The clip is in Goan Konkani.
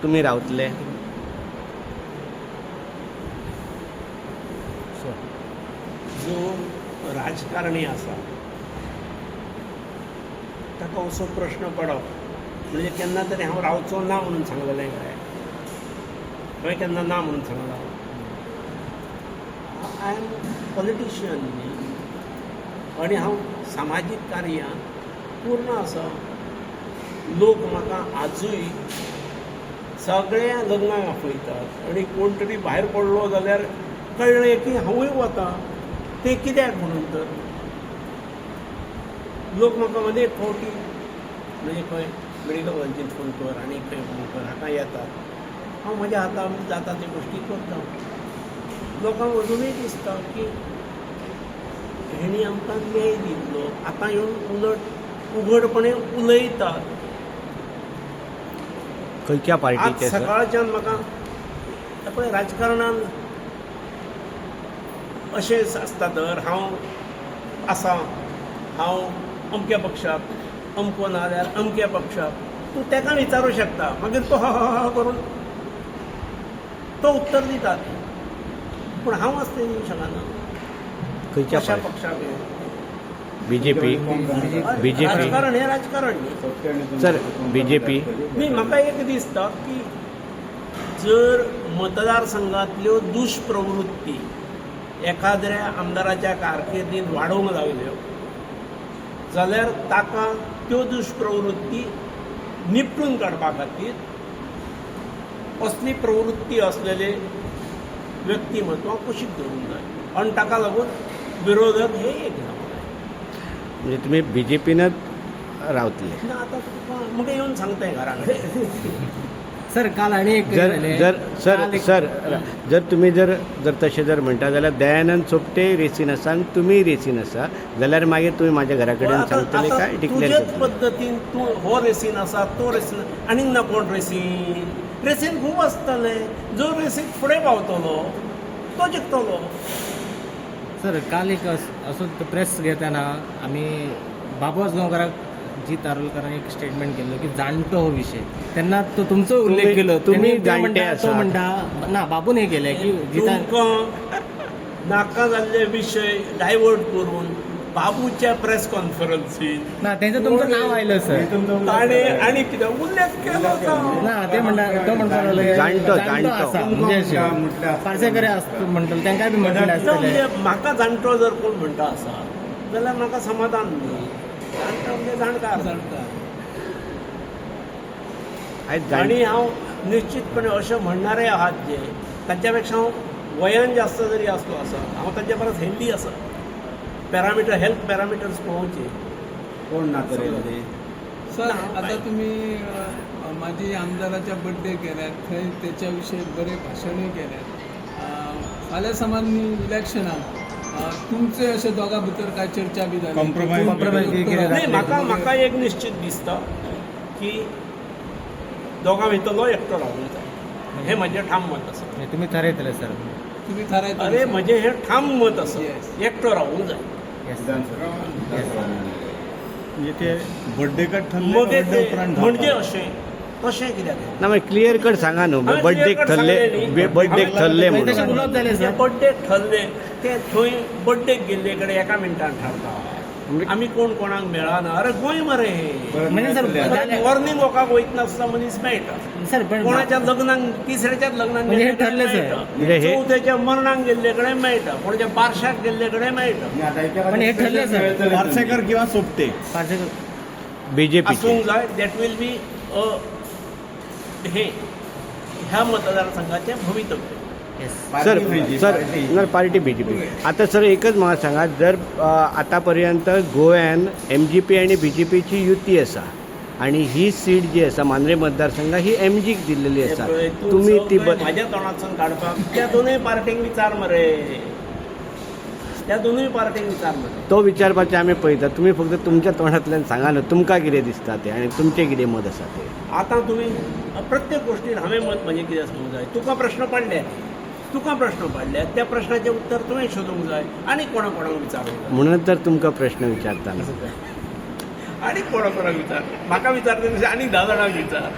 तुमी रावतले? जो राजकारणी आसा ताका असो प्रश्न पडप म्हणजे केन्ना तरी हांव रावचो ना म्हणून सांगलेलें काय? हांवें केन्ना ना म्हणून सांगलां? I am politician न्ही, आनी हांव सामाजीक कार्यां पूर्ण आसा. लोक म्हाका आजूय सगळ्या लग्नाक आपयतात आनी कोण तरी भायर पडलो जाल्यार कळ्ळें की हांवूय वता. तें कित्याक म्हणून तर लोक म्हाका अनेक फावटी म्हणजे खंय मेडिकल कॉलेजीन फोन कर आनी खंय फोन कर, हाका येतात. हांव म्हज्या हातान जाता त्यो गोश्टी करता. लोकांक अजुनूय दिसता की हेणी आमकां न्याय दिल्लो, आतां येवन उलट उघडपणे उलयतात. खंयच्या आज पार्टीचे सर? सकाळच्यान म्हाका पळय राजकारणान अशें आसता तर हांव आसा, हांव अमक्या पक्षाक, अमको ना जाल्यार अमक्या पक्षाक, तूं ताका विचारूं शकता. मागीर तो हा हा हा करून तो उत्तर दिता, पूण हांव आसता दिवंक शकना. खंयच्या कशा पार्टी? पक्षाक? बीजेपी. बीजेपी. राजकारण हें राजकारण न्ही. Sir, BJP. न्ही, म्हाका एक दिसता की जर मतदारसंघातल्यो दुष्प्रवृत्ती एखाद्र्या आमदाराच्या कारकिर्दीन वाडोवंक लागल्यो जाल्यार ताका त्यो दुष्प्रवृत्ती निपटून काडपा खातीर असली प्रवृत्ती असलेले व्यक्तिमत्वां कुशीक दवरूंक जाय आनी ताका लागून विरोधक हे एक जावंक जाय. म्हणजे तुमी बीजेपीनच रावतले? ना, आतां तुका मुगे येवन सांगताय घरा कडेन. सर, काल आनी एक जर जालें. जर सर काल एक- सर, जर तुमी जर जर तशें जर म्हणटा जाल्यार दयानंद सोपटे रेसीन आसा आनी तुमी रेसीन आसा जाल्यार मागीर तुमी म्हाज्या घरा कडेन आतां- सांगतले आतां काय डिक्लेर तुजेच करतले? पद्दतीन तूं हो रेसीन आसा, तो रेसीन, आनीक ना कोण रेसीन? रेसीन खूब आसतले. जो रेसीन फुडें पावतलो तो जिखतलो. सर, काल एक असो प्रेस घेतना आमी बाबू आजगांवकाराक, जीत आरोलकारान एक स्टेटमेंट केल्लो की जाणटो हो विशय, तेन्ना तो तुमचो उल्लेख केलो. तुमी तेणी- ते जाणटे म्हणटा- आसा. तो म्हणटा ना, बाबून हे केलें की जितान तुमकां नाका जाल्ले विशय डायवर्ट करून बाबूच्या प्रेस कॉन्फरन्सीन ना, तेंचं तुमचं नाव आयलं सर. ताणें आनी कितें उल्लेख केलो ना, ते म्हणटा, तो म्हणपाक लागलो की जाणटो, जाणटो जाणटो. आसा, म्हणजे अशें पार्सेकर आसता म्हणटलो, तांकांय बी म्हटलें ना. आसतलें. म्हणजे म्हाका जाणटो जर कोण म्हणटा आसा जाल्यार म्हाका समाधान न्ही. जाणटो म्हणजे जाणकार. आयज जाण आनी हांव निश्चितपणे अशें म्हणणारे आहात जे तांच्या पेक्षा हांव वयान जास्त जरी आसलो आसा, हांव तांच्या परस हेल्दी आसा. पॅरामिटर, हेल्थ पॅरामिटर्स पळोवचे. कोण ना तर सर, आता तुम्ही माजी आमदाराच्या बड्डे केल्यात, थंय त्याच्या विषयी बरे भाशणूय केल्यात. फाल्यां समज न्ही इलेक्शनाक तुमचे अशे दोगां भितर काय चर्चा बी जाली? Compromise. Compromise बी कितें नाही, म्हाका म्हाका एक निश्चित दिसता की दोगां भितरलो एकटो रावूंक जाय, हें म्हजें ठाम मत आसा. म्हणजे तुम्ही थारायतले सर? तुम्ही थारायतले अरे सर. म्हजें हें ठाम मत आसा. Yes. एकटो रावूंक जाय. येस. म्हणजे ते बड्डेकच ठरले मगे का ते बड्डे उपरांत म्हणजे धांवतात? अशें तशें कित्याक? ना, मागीर क्लियर कट सांगा न्हू. हांवें बड्डेक clear cut ठरले सांगलें न्ही. बड्डेक ठरले तशें म्हणून. उलोवप जालें ते सर. बड्डेक ठरले ते थंय बड्डेक गेल्ले कडेन एका मिनटान ठरता. आमी कोण कोणाक मेळना. अरे गोंय मरे हे. म्हणजे सर जालें. मॉर्निंग वॉकाक वयतना सुद्दां मनीस मेळटा. सर, पण कोणाच्या लग्नाक, तिसऱ्याच्याच लग्नाक म्हणजे हे गेल्ले कडेन ठरलें सर. मेळटा. म्हणजे हे- चवथ्याच्या मरणाक गेल्ले कडेन मेळटा, कोणाच्या बारशाक गेल्ले कडेन मेळटा. आणि आता एका पण हे ठरले सर. मेळटले पार्सेकर किंवा सोपटे. पार्सेकर. बीजेपी. आसूंक जाय. That will be अ हे ह्या मतदारसंघाचें भवितव्य. येस. सर, सर, ना, पार्टी बीजेपी. आता सर, एकच म्हाका सांगात, जर आतापर्यंत गोव्यान एमजीपी आनी बीजेपीची युती आसा आनी ही सीट जी आसा मांद्रे मतदारसंघ ही एमजीक दिल्लेली आसा, हे पळय, तूं तुमी ती सगळें म्हाज्या तोंडातसून काडपाक त्या दोनूय पार्टींक विचार मरे, त्या दोनूय पार्टींक विचार मरे. तो विचारपाचें आमी पळयता. तुमी फक्त तुमच्या तोंडांतल्यान सांगा न्हू, तुमकां कितें दिसता तें आनी तुमचें कितें मत आसा तें. आतां तुमी प्रत्येक गोश्टीन हांवें मत म्हणजे कितें सांगूंक जाय? तुका प्रश्न पडले, तुका प्रश्न पडले, त्या प्रश्नाचें उत्तर तुवें सोदूंक जाय आनी कोणा कोणाक विचारूंक जाय. म्हणून तर तुमकां प्रश्न विचारता. आनी कोणा कोणाक विचार. म्हाका विचारता तशें आनी 10 जाणांक विचार.